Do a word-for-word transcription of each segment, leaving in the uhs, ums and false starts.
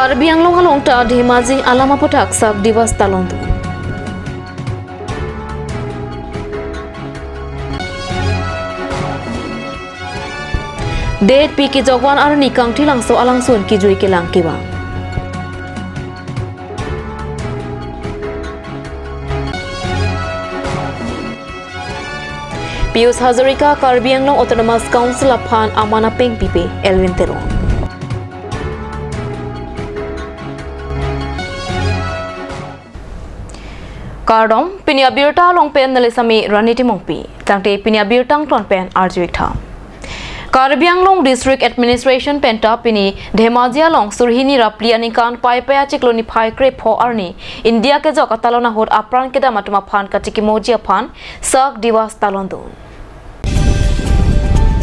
Karbi Anglong along ta Dhemaji alam aphuthak Sak Divas talon do. Detpi kejokvan arni Kangthilangso alangsun kejui kelang kevang. Pijush Hazarika Karbi Anglong Autonomous Council aphan amana pengpipe, Elwin Teron. Kardom, pini abirta along pen neli sami Rani Timungpi. Tangte pini abirta angton pen arju-ik tha. Karbi Anglong District Administration penta pini Dhemaji along surhini ra phli aningkan Paipai achiklo niphai krepho arni India kejok atalon ahut apran kedam atum aphan kachikimoji aphan Sak Divas talon dun.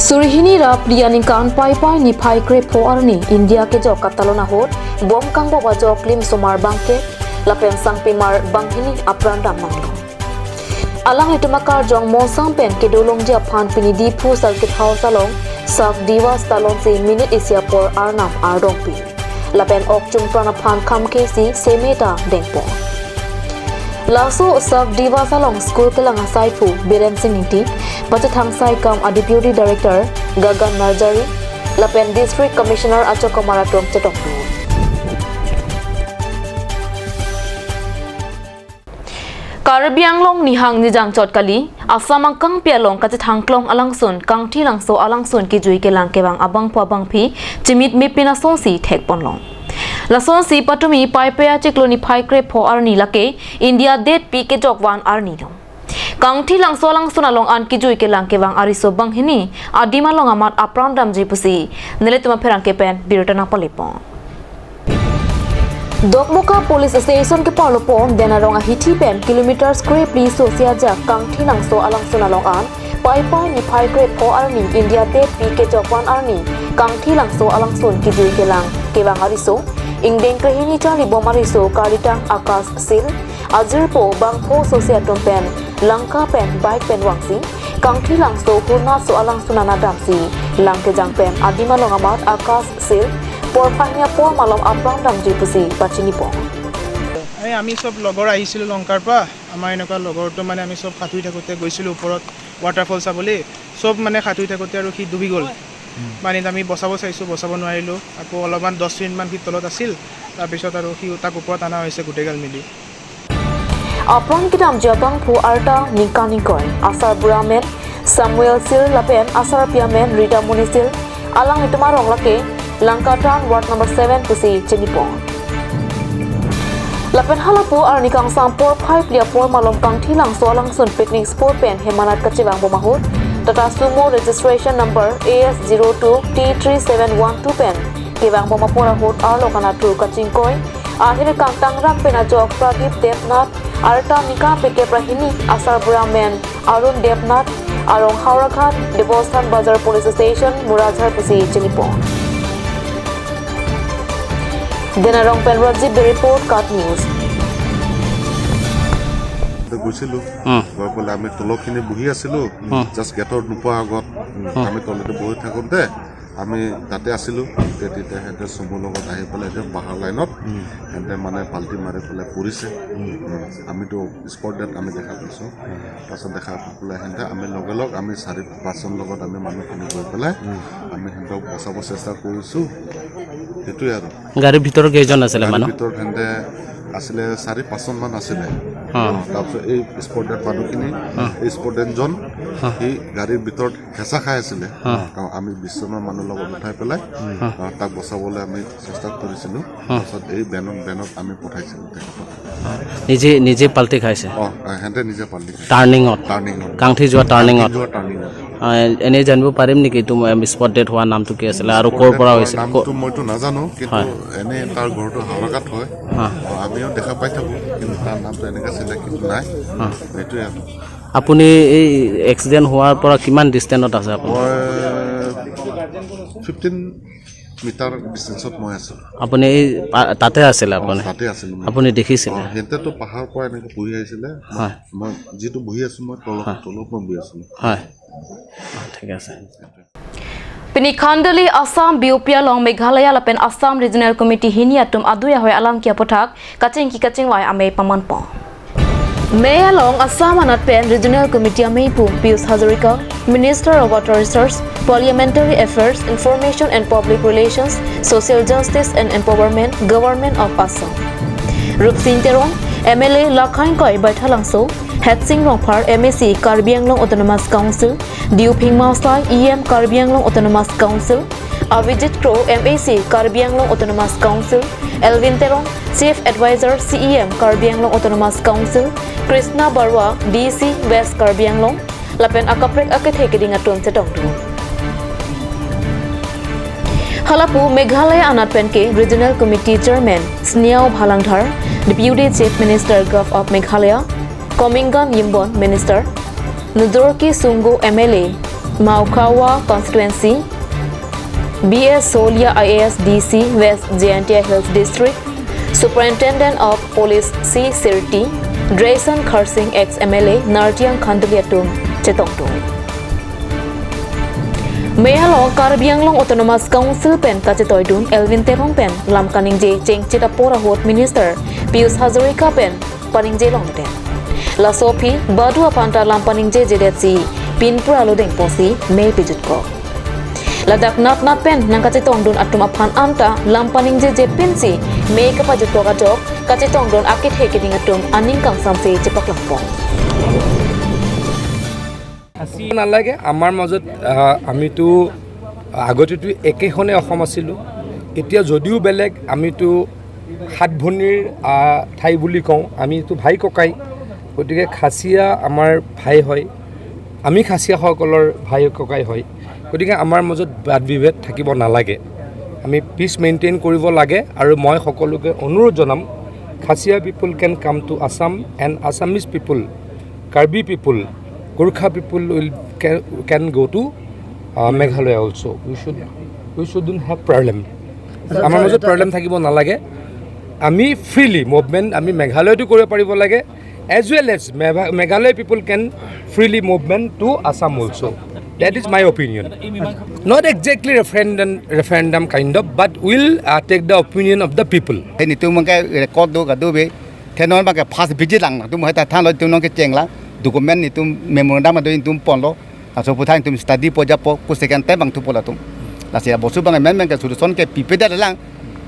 Surhini ra phli aningkan Paipai niphai krepho arni India kejok atalon ahut bom kangbop ajok klimsomar bangkep lapen sangpimar banghini apran dam nanglo. Alanglitum akarjong monsam pen kedolongji aphan pini Diphu Circuit House along Sak Divas talonsi minute isi apor arnam ardongpi lapen ok chungpran aphan khamkesi semeta dengpo. Laso Sak Divas along school kelang asaiphu Biren Singh Ingti, pachethang saikam a Deputy Director Gagan Narjari lapen District Commissioner achokomar atum chetongdun. Karbi Anglong nihang nijang chot kali, Assam angkangpi along kachethang klong alangsun Kangthilangso alangsun kejui kelang kevang abangpo abangpi chimit mepin asonsi thekponlong. Lasonsi patumi Paipai achiklo niphai krepho arni lake India detpi kejokvan arni do. Kangthilangso alangsun along an kejui kelang kevang ariso banghini adim along amat apran damji pusi nelitum apherangke pen birta nangpalepon. Dokmoka Police Station keparlopon Denarong ahithi pen kilometers krephli sosi ajak Kangthilangso alangsun along an Paipai niphai krepho arni India detpi kejokvan arni Kangthilangso alangsun kejui kelang kevang ariso ingdeng krehini charlibom ariso karlitang Akash Sil, ajirpo bangpho sosi atum pen langka pen bike pen vangsi Kangthilangso hurnaso alangsun an adamsi lang kejang pen adim along amat Akash Sil porphai hini apor malom apran damji pusi pachinipon. এই আমি চব লগৰ আহিছিলোঁ লংকাৰ পৰা। আমাৰ এনেকুৱা লগৰটো মানে আমি চব সাঁতুৰি থাকোঁতে গৈছিলোঁ ওপৰত ৱাটাৰফল চাবলৈ। চব মানে সাঁতুৰি থাকোঁতে আৰু সি ডুবি গ'ল পানীত। আমি বচাব চাইছোঁ, বচাব নোৱাৰিলোঁ। আকৌ অলপমান দহ মিনিটমান সি তলত আছিল। তাৰপিছত আৰু সি, তাক ওপৰত অনা হৈছে গোটেইগাল মিলি। Apran kedamji abangphu arta ningkan ingkoi, asarbura amen Samuel Sil lapen asarpi amen Rita Muni Sil, alanglitum arong lake Langkatan ward number seven pusi chinipon. Lapen halapu arni kangsam porphai phli apor malom Kangthilangso alangsun picnic spot pen hemanat kachevangbom ahut Tata Sumo registration number A S zero two T three seven one two pen kevangbom apor ahut arlo kanatur kachingkoi ahir kangtangrak pen ajok Pradip Debnath, arta ningkan ingkoi ra hini, asarbura amen Arun Debnath, arong Howraghat Devasthan Bazar Police Station, Murajhar pusi chinipon. Denarong pen Rajib Bey report, KAT News. তাতে গৈছিলোঁ। উম। গৈ পেলাই আমি তলৰখিনি বহি আছিলোঁ। উম। জাষ্ট গেটৰ নোপোৱাৰ আগত উম, উম। আমি তলতে বহি থাকোঁতে আমি তাতে আছিলোঁ। তেতিয়া, তেতিয়া সিহঁতে চুমুৰ লগত আহি পেলাই এতিয়া বাহাৰ লাইনত সিহঁতে মানে পাল্টি মাৰি পেলাই পৰিছে। উম, আমিতো স্পট ডেড আমি দেখা পাইছোঁ। তাৰপিছত দেখা পেলাই সিহঁতে আমি লগে লগ আমি চাৰি পাঁচজন লগত আমি মানুহখিনি গৈ পেলাই আমি সিহঁতক বচাব চেষ্টা কৰিছোঁ। সেইটোৱে আৰু। গাড়ীৰ ভিতৰত কেইজন আছিলে গাড়ীৰ মানুহ? ভিতৰত সিহঁতে আছিলে চাৰি পাঁচজনমান আছিলে। অ। তাৰপিছত এই স্পট ডেড মানুহখিনি, এই স্পট ডেডজন সি গাড়ীৰ ভিতৰত হেঁচা খাই আছিলে। অ। কাৰণ আমি বিশজনৰ মানুহ লগত উঠাই পেলাই অ, তাক বচাবলৈ আমি চেষ্টা কৰিছিলোঁ। তাৰপিছত এই ভেনত ভেনত আমি পঠাইছিলোঁ তেখেতক। নিজে নিজে পাল্টি খাইছে? অ, সিহঁতে নিজে পাল্টি খাইছে। টাৰ্ণিঙত? টাৰ্ণিঙত। কাংঠি যোৱা টাৰ্ণিঙত? যোৱা টাৰ্ণিঙত। অ, এনেই জানিব পাৰিম নেকি তুমি স্পট ডেড হোৱা নামটো কি আছিলে আৰু ক'ৰ পৰা হৈছে? নামটো মইতো নাজানো, কিন্তু হয়। এনে তাৰ ঘৰটো হাওৰাঘাট হয়। হা। অ, আমিও দেখা পাই থাকোঁ, কিন্তু তাৰ নামটো এনেকৈ চিলেক্ট নাই। হা। সেইটোৱে আৰু। আপুনি এই এক্সিডেণ্ট হোৱাৰ পৰা কিমান ডিষ্টেঞ্চত আছে আপুনি? মই ফিফটিন মিটাৰ ডিষ্টেঞ্চত মই আছোঁ। আপুনি এই পা- তাতে আছিলে আপুনি? তাতে আছিলোঁ মই। আপুনি দেখিছিলে? অ, সিহঁতেতো পাহাৰৰ পৰা এনেকৈ বহি আহিছিলে। মই- হয়। মই যিটো বহি আছোঁ, মই তলত তলত মই বহি আছিলোঁ। হয়। অ, ঠিক আছে। Pini Khanduli Assam B O P along Meghalaya lapen Assam Regional Committee hini atum adui ahoi alam ke aputhak kachingki kachinglai amei pamanpon. Mei along Assam anat pen Regional Committee ameipu Pijush Hazarika, Minister of Water Resource, Parliamentary Affairs, Information and Public Relations, Social Justice and Empowerment, Government of Assam. Rupsing Teron, M L A Lakhaing Koi Baithalangso, Hetsing Rongphar, M A C Karbi Anglong Autonomous Council, Diuphing Maosai, E M Karbi Anglong Autonomous Council, Abhijit Kro, M A C Karbi Anglong Autonomous Council, Elwin Teron, Chief Advisor C E M Karbi Anglong Autonomous Council, Krishna Barua, D C West Karbi Anglong, lapen akaprek akethe keding atum chetongdun. Halapu Meghalaya anat pen ke Regional Committee Chairman Sniawbhalang Dhar, Deputy Chief Minister Govt of Meghalaya, Komingan Yimbon, Minister, Nujorki Sungu, M L A, Mawkhawa Constituency, B S Solia, I A S, D C West Jaintia Hills District, Superintendent of Police C Sirti, Dresan Kharsing, ex M L A, Nartiang Khanduli atum chetongdun. Mei along Karbi Anglong Autonomous Council pen kachetoidun Elwin Teron pen lam kaningje chengchit apor ahut Minister Pijush Hazarika pen paningje longledet. Laso aphi badu aphan ta lam paningjejedetsi pinpura lodeng pusi mei pejut ko. Ladak natnat pen nangkachetongdun atum aphan anta lam paningjeje pensi mei kapajut tok ajok kachetongdun akethe keding atum aning kangsamse chepaklangpon. নালাগে। আমাৰ মাজত, আহ, আমিতো আগতেতো একেখনে অসম আছিলোঁ, এতিয়া যদিও বেলেগ, আমিতো সাত ভনীৰ, আহ, ঠাই বুলি কওঁ, আমিতো ভাই ককাই। গতিকে খাচীয়া আমাৰ ভাই হয়, আমি খাচীয়াসকলৰ ভাই ককাই হয়। গতিকে আমাৰ মাজত বাদ বিভেদ থাকিব নালাগে, আমি পিচ মেইনটেইন কৰিব লাগে। আৰু মই সকলোকে অনুৰোধ জনাম, Khasiya people can come to Assam and Assamese people, Karbi people, Gorkha people will can, can go to, uh, Meghalaya also. We should, we shouldn't have problem. আমাৰ মাজত প্ৰব্লেম থাকিব নালাগে। আমি ফ্ৰীলি মুভমেণ্ট আমি মেঘালয়তো কৰিব পাৰিব লাগে, as well as Megha-, Meghalaya people can freely movement to Assam also. That is my opinion. Not exactly referendum, referendum kind of, but we'll, uh, take the opinion of the people. He netum abangke record do kadokave. Thenon abangke first visit lang nangtum heta thanlo netum nangkecheng lang. Document netum memorandum ado netum ponlo. Laso aphuthak netum study po japo, ku second time abang thupo latum. Lasi lapuson abang men men ke solution ke pipedet lang.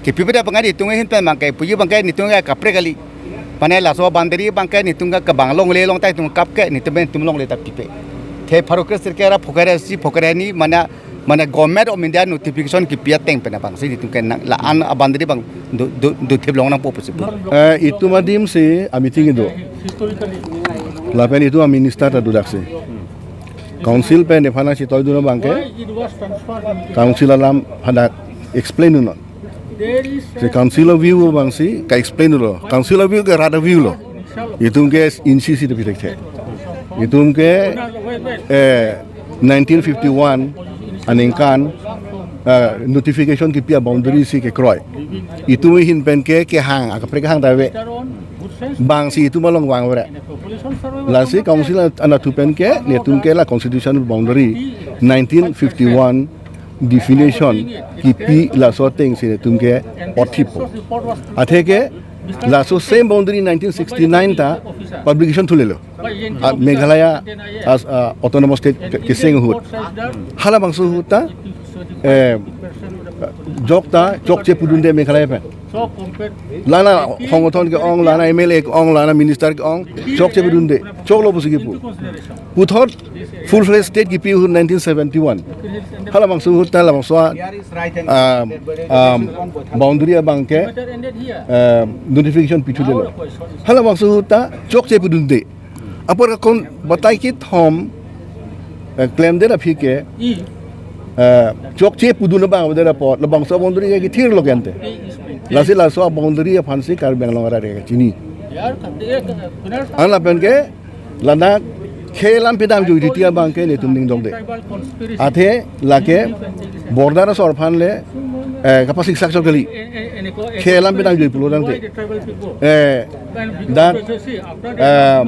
Ke pipedet abang netum ahin pen abangke puji abangke netum ke kaprek kali. Mane laso boundary abangke netum ke kebang longle long tai netum kap ke netum netum longle ta pipe. The pharo kre sirkep ra phokre si phokre ni mane, mane Government of India notification kipi ateng pen abangsi netum ke nang la-an boundary abang do, do, do thip long nangpo possible. Eh, itum adim si a meeting do. Lapen itum a minister ta dodaksi. Council pen nephan chetoidun abangke, council alam hadak explain dunnon. Si council a view abangsi ka-explain dunlo. Council a view ke rat a view lo. Itum ke insi si depilek the. Itum ke, eh, nineteen fifty-one aningkan, eh, notification kipi a boundary si kekroi. Itum ahin pen ke kehang, akaprek kehang ta ave. Bangsi itum along vangvre. Lasi council an-, anatthu pen ke, netum ke la constitutional boundary nineteen fifty-one definition kipi laso ateng si netum ke othippo. Atheke laso same boundary nineteen sixty-nine ta publication thulelo. Ah, Meghalaya as, ah, autonomous state ke-, keseng ahut. Halabangso ahut ta, eh, jok ta, chokche pudunde Meghalaya pen. Lana hongthon ke-ong, lana M L A ke-ong, lana minister ke-ong, chokche pudunde, choklo pusi kipu. Puthot full-fledged state kipi ahut nineteen seventy-one. Halabangso ahut ta labangso, um, um, boundary abangke, um, notification pithulelo. Halabangso ahut ta chokche pudunde. Apor akon batai kethom, eh, klemdet aphi ke, eh, chokche pudun abang avedet apot, labangso boundary ke kethirlo kente. Lasi laso boundary aphansi Karbi Anglong arat ke chini. An lapen ke, lana khei alam pedamjui titi abangke netum ning dongde. Athe lake border asor aphan le, eh, kapasiksak chot kali. Khei alam pedamjui pulo tangte. Eh, dan, eh,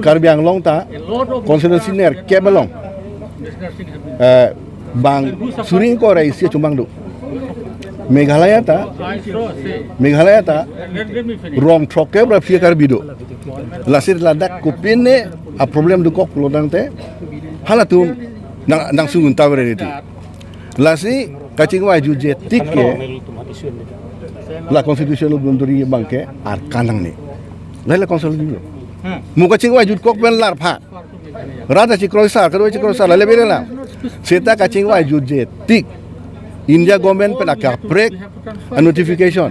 Karbi Anglong ta constituency nerkep along, eh, Bang suri ingkoi ra isi achumbang do. Meghalaya ta, Meghalaya ta rong throkkep ra phi Karbi do. Lasi ladak kopine a-problem dokok pulotangte halatum nang, nang sungun ta vere di. Lasi kachingvai jutje tik ke la constitutional boundary abang ke arkan nangne. La la constitutional. Mo kachingvai jutkok pen larpha. Rat ta chikroisar, kado chikroisar, lale bere lam. Seta kachingvai jutje tik India government pen akaprek a-notification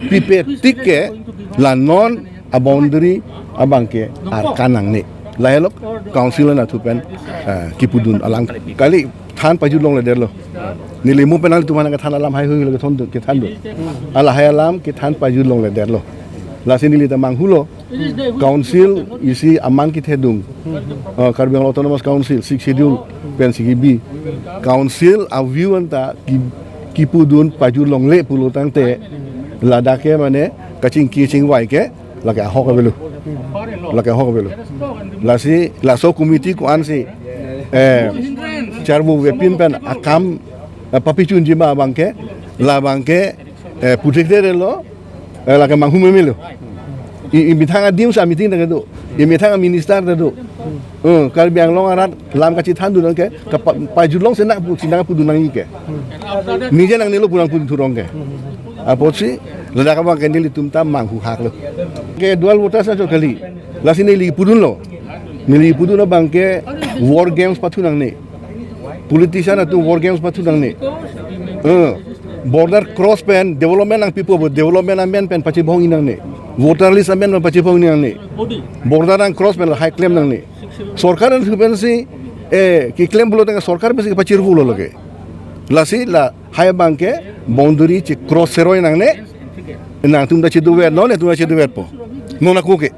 pipe tik ke la non a-boundary abang ke arkan nangne. Lahelo council anatthu pen, eh, kipudun alam kali than pajut longledetlo. Neli mo pen nangtum aphan kethan alam haihui lo kethan do, kethan do. Lahai alam kethan pajut longledetlo. Lasi neli ta manghulo. Council isi aman kethedung. Uh, Karbi Anglong Autonomous Council, Sixth Schedule pensi kebi. Council a-view anta ki, kipudun pajut longle pulotangte ladak ke mane kachingki chingvai ke lake ahok avelo. Lake ahok avelo. Lasi laso committee ko-ansi, eh, charbuvepin pen akam, eh, papichunji ma abang ke, labang ke, eh, puthekthe lo, eh, lake manghu memelo. I, imethang a-D M sa meeting ta kedo. Imethang a-minister ta do. Eh, Karbi Anglong arat lam kachethandun ke, kapa-, pajut long si nangpu, si nangpudun nangji ke. Nije nangnelo pu nangpudun thurong ke. Apotsi, ladak abang ke nelitum ta manghuhaklo. Ke dual voters ajo kali. Lasi neli pudunlo. Neli pudun abang ke war games pathu nangne. Politician atum war games pathu nangne. Eh, border cross pen development nangpipo, development amen pen pachibong nangne. Voter list amen pen pachibong nangne. Border nang cross pen lahai klem nangne. Sorkar anatthu pensi, eh, keklem pulotangte sorkar pensi kepachirpulo lake. Lasi lahai abang ke boundary checross seroi nangne. Nangtum ta chedover, non nangtum ta chedoverpo. Non ako ke.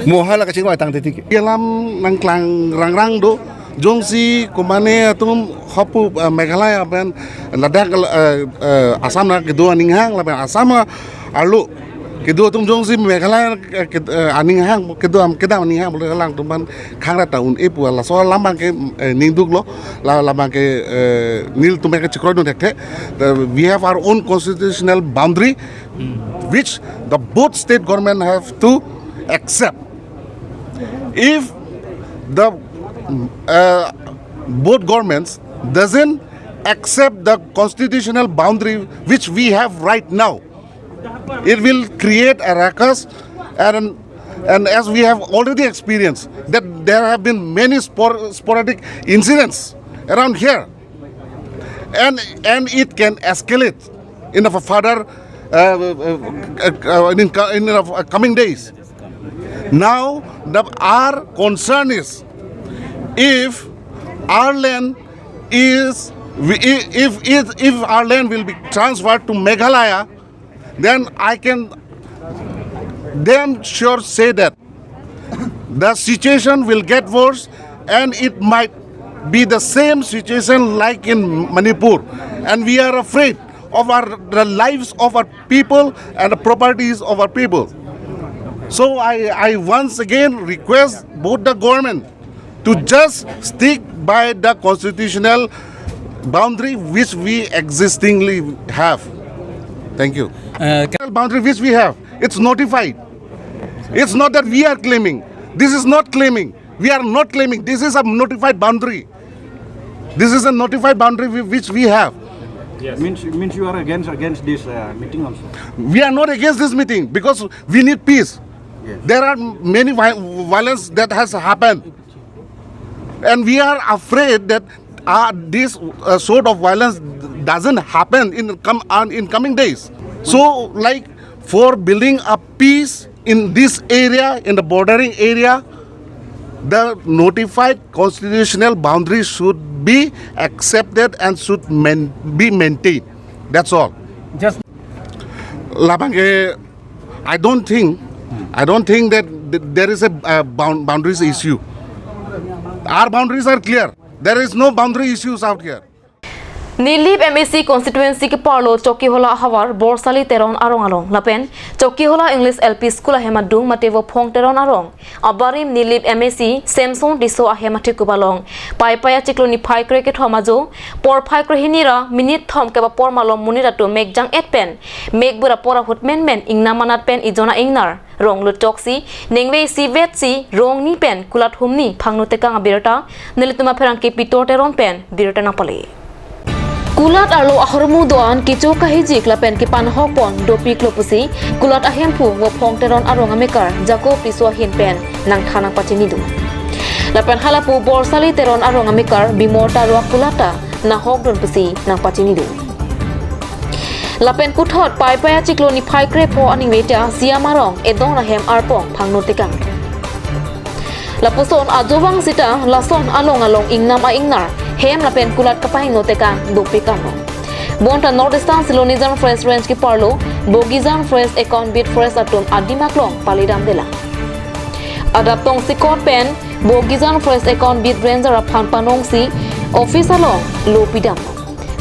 Mo hala kachingvai tangte tik ke. Alam nangklang rangrang do. Jongsi komane atum hapu, eh, Meghalaya pen ladak, eh, eh, Assam nang kedo aning hang lapen Assam arlo kedo atum jongsi Meghalaya, eh, ked-, eh, aning hang kedo am kedam aning hang bole alangtum aphan khangrat ta un-e pu laso alam abang ke, eh, ningduklo, la, labang ke, eh, nelitum ke chikroidun thekthe. The, we have our own constitutional boundary, which the both state government have to accept. If the, uh, both governments doesn't accept the constitutional boundary which we have right now, it will create a ruckus, and, and as we have already experienced that there have been many spor-, sporadic incidents around here, and, and it can escalate in the further, uh, uh, uh, uh, in, co-, in the coming days. Now, the, our concern is if our land is, if, if, if our land will be transferred to Meghalaya, then I can damn sure say that the situation will get worse, and it might be the same situation like in Manipur. And we are afraid of our, the lives of our people and the properties of our people. So I, I once again request both the government to just stick by the constitutional boundary which we existingly have. Thank you. Uh, ca- Boundary which we have, it's notified. It's not that we are claiming. This is not claiming. We are not claiming. This is a notified boundary. This is a notified boundary whi-, which we have. Yes. Means, means you are against, against this, uh, meeting also? We are not against this meeting because we need peace. Yes. There are many vi-, violence that has happened. And we are afraid that, uh, this, uh, sort of violence doesn't happen in com-, uh, in coming days. So, like, for building a peace in this area, in the bordering area, the notified constitutional boundary should be accepted and should man-, be maintained. That's all. Just labang ke, I don't think, I don't think that th-, there is a, uh, bound-, boundaries issue. Our boundaries are clear. There is no boundary issues out here. Nilip M A C constituency keparlo Chokihola ahavar Borsali Teron arong along lapen Chokihola English L P School ahem adung mate Vophong Teron arong abarim Nilip M A C Samson Tisso ahem athekup along Paipai achiklo niphai kre kethom ajo porphai kre hini ra minute thom kep apor malom monit atum mekjang et pen mekbur apor ahut menmen ingnam anat pen ejona ingnar rong lutchoksi ningve isi vetsi rong ni pen kulat humni phangno tekang abirta nelitum apherangke Pitor Teron pen birta nangpale. Kulat arlo ahormu do-an kecho kahijik lapen kepanhok pon dopiklo pusi kulat ahemphu Vophong Teron arong amekar Jacob Tisso ahin pen nangthan nangpachinidun. Lapen halapu Borsali Teron arong amekar Bimor Taro akulat ta nahokdun pusi nangpachinidun. Lapen puthot Paipai achiklo niphai kre pho aningve ta Siam arong edong ahem arpong phangno tekang. Lapuson ajovang sita lason along along ingnam a-ingnar hem lapen kulat kapahingno tekang dopik ano. Bonta North Eastern Silonijan Forest Range keparlo Bogijang Forest Account Beat Forest atum adim aklong palidam dela. Adap tongsekot pen Bogijang Forest Account Beat Ranger aphan panongsi office along lo pidam.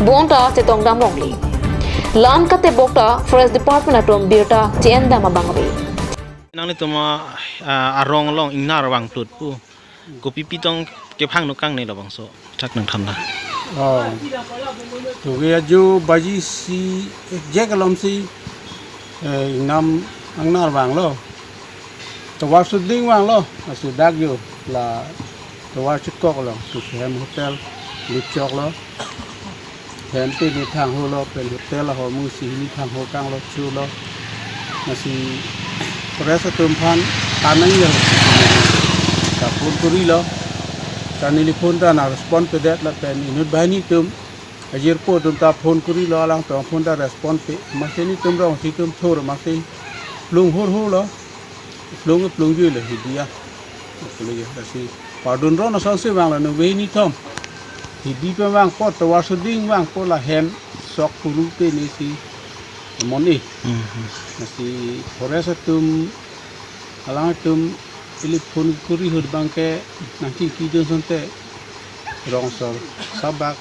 Bonta chetongdam longle. La-an katebok ta Forest Department atum birta che-endam abang ave. Nanglitum a, a, arong along ingnar vangtut pu. Kopi pitong kephangno kangne labangso. Thak nangthan da. Oh. To ke ajo baji isi, eh, jek alom si, eh, ingnam ingnar vanglo. Tovar shooting vanglo. Asu dak jo la tovar chikok lo. Susi hem hotel lutchoklo. Hem te ni thang holo pen hotel ahormu isi hini thang ho kanglo chulo. Lasi forest atum aphan kanang ya. Ta phone kurilo. Ta neli phone ta nang respond pedet lapen inut banghini atum. Ajirpo atum ta phone kurilo, alangtum phone ta respond pe. Masi nelitum rong si atum thor masi plung hor hor lo. Plung plung jui lo hidi ya. Plung ya lasi pardon ron asonsi vanglo ningve hini thom. Hidi pen vangpo, tovar shooting vangpo, la hem sok kuru te ni si mon e. Mhm. Lasi forest atum alangtum ili phone kuri ahut abangke nangchingkidun asonte rong asor sabak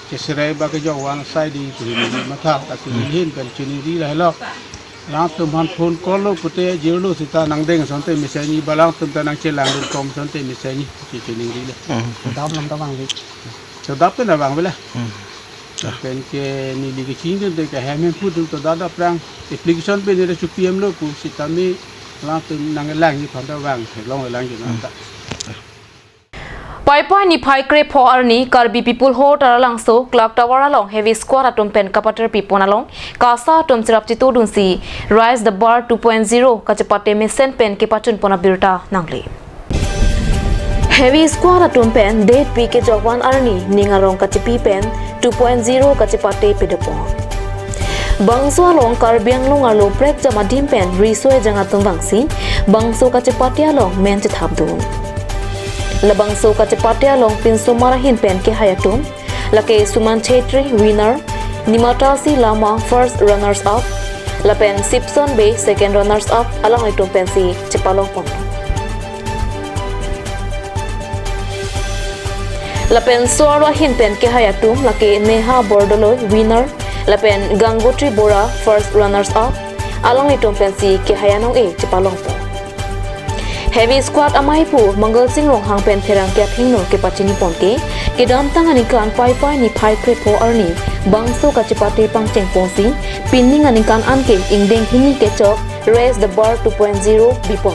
cheserai bak kejok vang asai di pu hini matha, lasi, mhm, hin pen chiningri lahelo. Alangtum aphan phone call lo pute jirlo sita nangdeng asonte mesen ni, ba alangtum ta nangchelang lut kom asonte mesen ni, che chiningri le. Mhm. Dam lam ta vangve. To dap pen ta vangve le. Mhm. Pen ke neli kechingdun te ke hem hemphu atum to dada prang application pen neli chu P M lo pu sitame alangtum nanglang ni aphan ta vang theklong lang ju nang ta. Paipai niphai kre pho arni Karbi People Hall Taralangso Clock Tower along Heavy Squad atum pen kapater pipon along KASA atum cherap chitudunsi Raise the Bar two point zero kachepate mesen pen kepachun pon abirta nangle. Heavy Squad atum pen date pi kejok van arni ning arong kachepi pen two point zero kachepate pedopon. Bangso along Karbi Anglong arlo prekjam adim pen riso ejang atum vangsi bangso kachepate along men chethapdun. Labangso kachepate along pinsomar ahin pen kehai atum lake Suman Chhetri, winner, Nimatasi Lama, first runners up, lapen Sipson Bey, second runners up, alanglitum pensi chepalong pon. Lapen so-arlo ahin pen kehai atum lake Neha Bordoloi, winner, lapen Gangotri Bora, first runners up, alanglitum pensi kehai anong-e chepalong pon. Heavy Squad amei pu Mangal Sing Ronghang pen pherangke aphingno kepachini pon ke, kedamtang aningkan Paipai niphai kre pho arni bangso kachepate pangcheng ponsi, pining aningkan anke ingdeng hini kechok Raise the Bar two point zero bipon.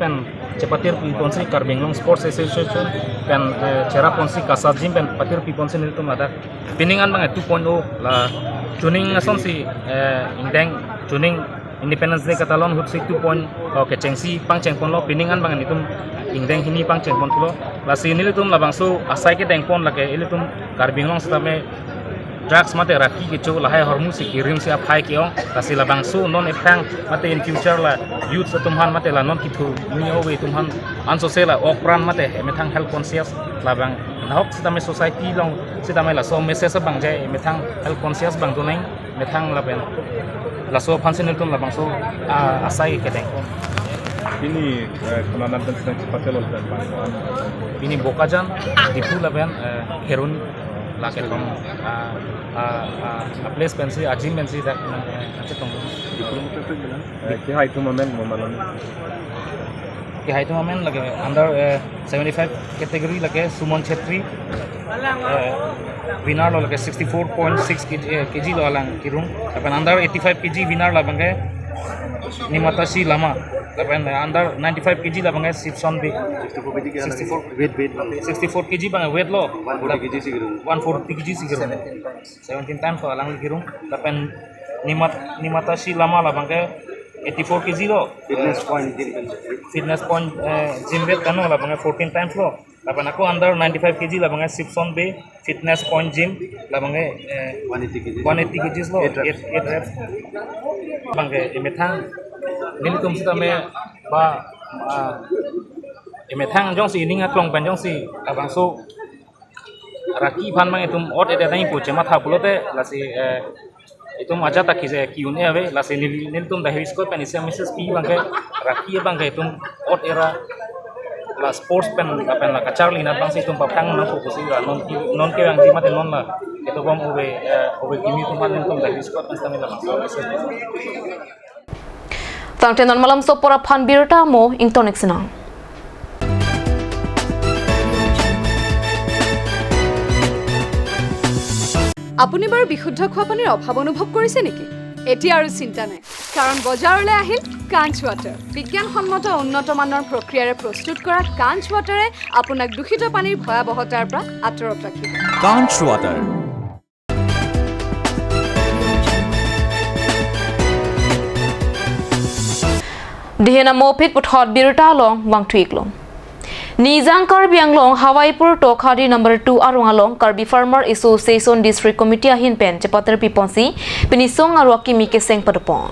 Pen chepatir piponsi Karbi Anglong Sports Association pen, eh, cherap ponsi KASA Gym pen patir piponsi nelitum ladak pining an abang two point o la chuning asonsi, eh, ingdeng chuning Independence Day katalon ahutsi two point o kechengsi pangcheng ponlo, pining an abang nelitum ingdeng hini pangcheng ponlo. Lasi nelitum labangso asai kedeng pon lake ilitum Karbi Anglong sitame drugs mate raki kecho lahai ahormu si kirim si aphai ke-ong, lasi labangso non ephang mate in future la youth atum aphan mate la non kithu ni ove atum aphan ansose la ok pran mate emethang health conscious labang nahok sitame society along sitame laso message abang jai emethang health conscious abang donang emethang lapen laso aphansi nelitum labangso, ah, asai kedeng pon. Pini, eh, konat pen sita chepate lo pen bang. Pini Bokajan, Diphu lapen, eh, Kheroni la kethom, ah, ah, ah, a place pensi, a gym pensi dak, eh, achetong. Eh, kehai atum amen mo malom. Kehai atum amen lake under, eh, seventy-five category lake Suman Chhetri, eh, winner lo lake sixty-four point six K G, eh, K G lo alang kirung. Lapen under eighty-five K G winner labangke Nimatashi Lama. Lapen, eh, under ninety-five K G labangke Sipson Bey. Sixty-four K G sixty-four. Weight, weight, weight. Sixty-four K G bang weight lo. One forty K G si kirung. One forty K G si kirung. Seventeen times. Seventeen times lo alang kirung. Lapen Nimat-, Nimatashi Lama labangke eighty-four K G lo. Fitness point gym. Fitness point, eh, gym weight kan lo labangke fourteen times lo. Lapen ako under ninety-five K G labangke Sipson Bey Fitness Point Gym labangke, eh, one eighty K G. One eighty K Gs lo, eight reps. Eight, eight reps. Labangke emethang nelitum sitame ba, ah, emethang jongsi ning aklong pen jongsi labangso raki aphan bang itum ot-et nangji pu chematha pulote lasi, eh, itum ajat ta kije ki-un-e ave, lasi neli, nelitum Dahir Squad pen isi a message pi abangke raki abangke itum ot-et ra la sports pen lapen la kacharli anat bangsi itum paphrang nangpo pusi la non ki, non kevangji mate non la ketobom ove, eh, ove kimi atum aphan nelitum Dahir Squad pen sitame labangso message. Tangte non malomso apor aphan birta mo ingtonik sinang. আপুনি বাৰু বিশুদ্ধ খোৱা পানীৰ অভাৱ অনুভৱ কৰিছে নেকি? এতিয়া আৰু চিন্তা নাই, কাৰণ বজাৰলৈ আহিল কাঞ্চ ৱাটাৰ। বিজ্ঞানসন্মত উন্নত মানৰ প্ৰক্ৰিয়াৰে প্ৰস্তুত কৰা কাঞ্চ ৱাটাৰে আপোনাক দূষিত পানীৰ ভয়াৱহতাৰ পৰা আঁতৰত ৰাখিব। Kanch Water. Dihena mopit puthot birta along vangthu-iklo. Nijang Karbi Anglong Hawaipur Tokhadi number two arong along Karbi Farmer Association District Committee ahin pen chepater piponsi pini song arlo akimi keseng padopon.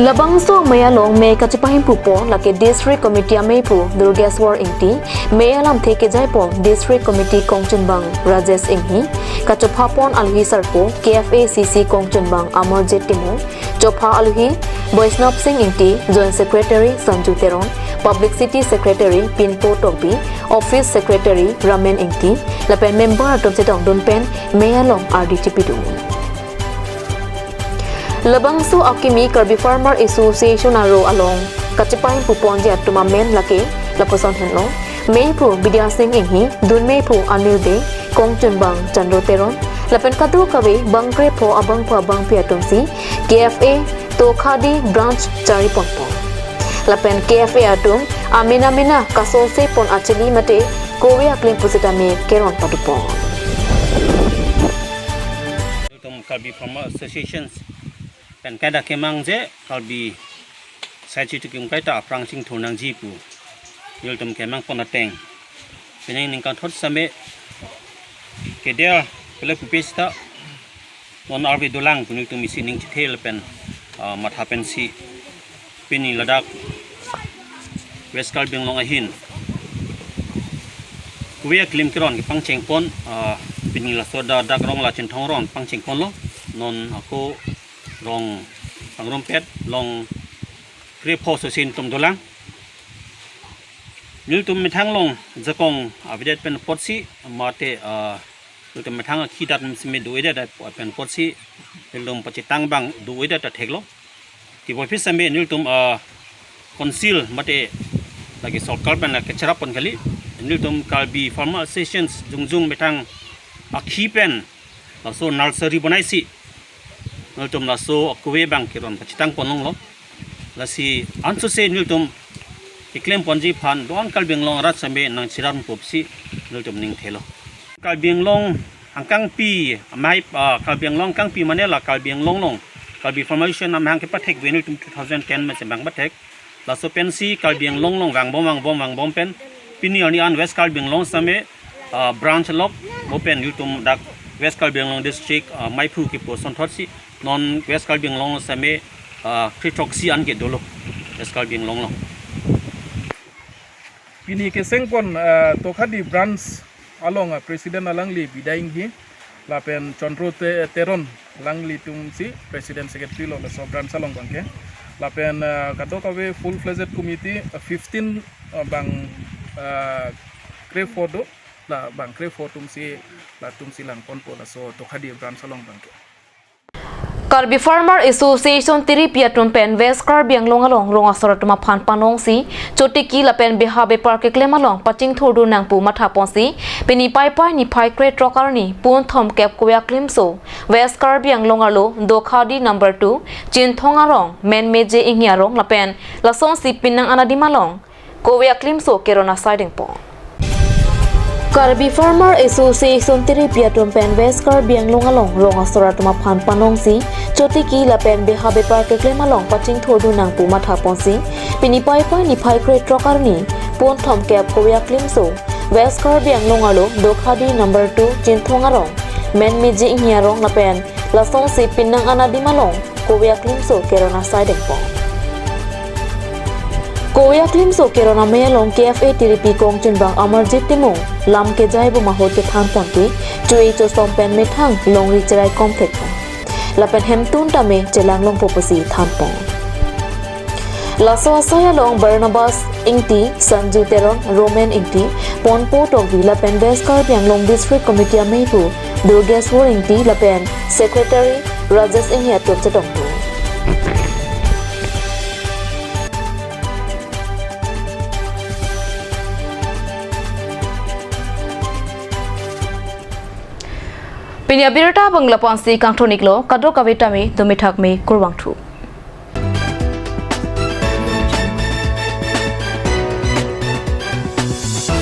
Labangso amei along mei kachepahemphu pon lake District Committee ameiphu Durgeswar Ingti, mei alamthe kejaipon District Committee kongchunbang Rajesh Inghi, kachopha pon alohi sarpo K F A C C kongchunbang Amarjit Timung, chopha alohi Vaishnav Singh Ingti, Joint Secretary Sanju Teron, Publicity Secretary Pinpo Tokbi, Office Secretary Ramen Ingti, lapen member atum chetongdun pen mei along ardi chepidun. Labangso akimi Karbi Farmer Association arlo along kachepahemphu ponji atum amen lake lapuson henlo: meiphu Bidya Singh Inghi, dunmeiphu Anil Bey, kongchunbang Chandro Teron, lapen kadokave bang krepho abangphu abangpi atumsi K F A Tokhadi branch chari ponpon. Lapen K F A atum amena mena kasonse pon achili mate kove aklim pusitame keron padopon. Itum Karbi Farmer Associations pen kaita kemangji Karbi side si tukim kaita aphrang chingthur nangji pu nelitum kemang pon ateng, pining ningkan thot sitame kedia pele pupe sita non arve dolang pu nelitum isi ning chithel pen, ah, matha pensi pini ladak West Karbi Anglong ahin kove aklim keron kepangcheng pon, ah, pini laso dak rong la Chinthong rong pangcheng ponlo. Non ako rong pangrumpet, rong krepho sosin atum dolang. Nelitum methang along jakong avedet pen apotsi mate, ah, nelitum methang akhi dat seme do-edet pen apotsi nelitum pachethang abang do-edet ta theklo. Tebonphi seme nelitum, ah, council mate lake sorkar pen lake cherap pon kali. Nelitum Karbi Farmer Associations jongjong methang akhi pen laso nursery bonaisi nelitum laso akove abang keron pachethang pon longlo. Lasi ansose nelitum keklem ponji aphan do-an Karbi Anglong arat seme nangcherap ponpo pusi nelitum ning thelo. Karbi Anglong angkangpi amei, ah, Karbi Anglong angkangpi mane la Karbi Anglong along Karbi Farmer Association amahang kepathek ave nelitum two thousand ten mase bang pathek. Laso pensi Karbi Anglong along vangbom vangbom vangbom pen pini arni an West Karbi Anglong seme, ah, branch lok, mo pen nelitum dak West Karbi Anglong District, ah, meiphu kepu asonthotsi non West Karbi Anglong seme, ah, kre-throksi an ke dolo West Karbi Anglong along. Pini keseng pon, ah, Tokhadi branch along, ah, president alangli Bidya Inghi lapen Chandro Te-, Teron alanglitumsi president secretary lo laso branch along abangke. Lapen, ah, kadokave full-fledged committee, ah, fifteen, ah, bang, ah, kre-pho do, la bang kre-pho atumsi, latumsi langponpo laso Tokhadi branch along abangke. Karbi Farmer Association tiripi atum pen West Karbi Anglong along rong asor atum aphan panongsi chotiki lapen beha bepar keklem along pachingthurdun nang pu mathaponsi pini Paipai niphai krethrok arni pon thomkep Kowe Aklimso West Karbi Anglong arlo Dokhadi number two Chinthong arong Menmeje Inghi arong lapen lasonsi penang anadim along Kowe Aklimso keron asai dengpon. Karbi Farmer Association tiripi atum pen West Karbi Anglong along rong asor atum aphan panongsi chotiki lapen beha bepar keklem along pachingthurdun nang pu mathaponsi pini Paipai niphai krethrok arni pon thomkep Kowe Aklimso West Karbi Anglong arlo Dokhadi number two Chinthong arong Menmeje Inghi arong lapen lasonsi penang anadim along Kowe Aklimso keron asai dengpon. Kowe Aklimso keron amei along K F A tiripi kongchunbang Amarjit Timung lam kejai bom ahut kethanpon ke chu-e chosom pen methang longri cherai komplek pon lapen hemtun tame chelang longpo pusi thanpon. Laso asai along Barnabas Ingti, Sanju Teron, Roman Ingti, Ponpo Tokbi lapen West Karbi Anglong District Committee ameipu Durgeswor Ingti lapen Secretary Rajesh Inghi atum chetongdun. Pini abirta abang lapu-ansi kangthur-iklo, kadokave tame dome thakme, kurvangthu.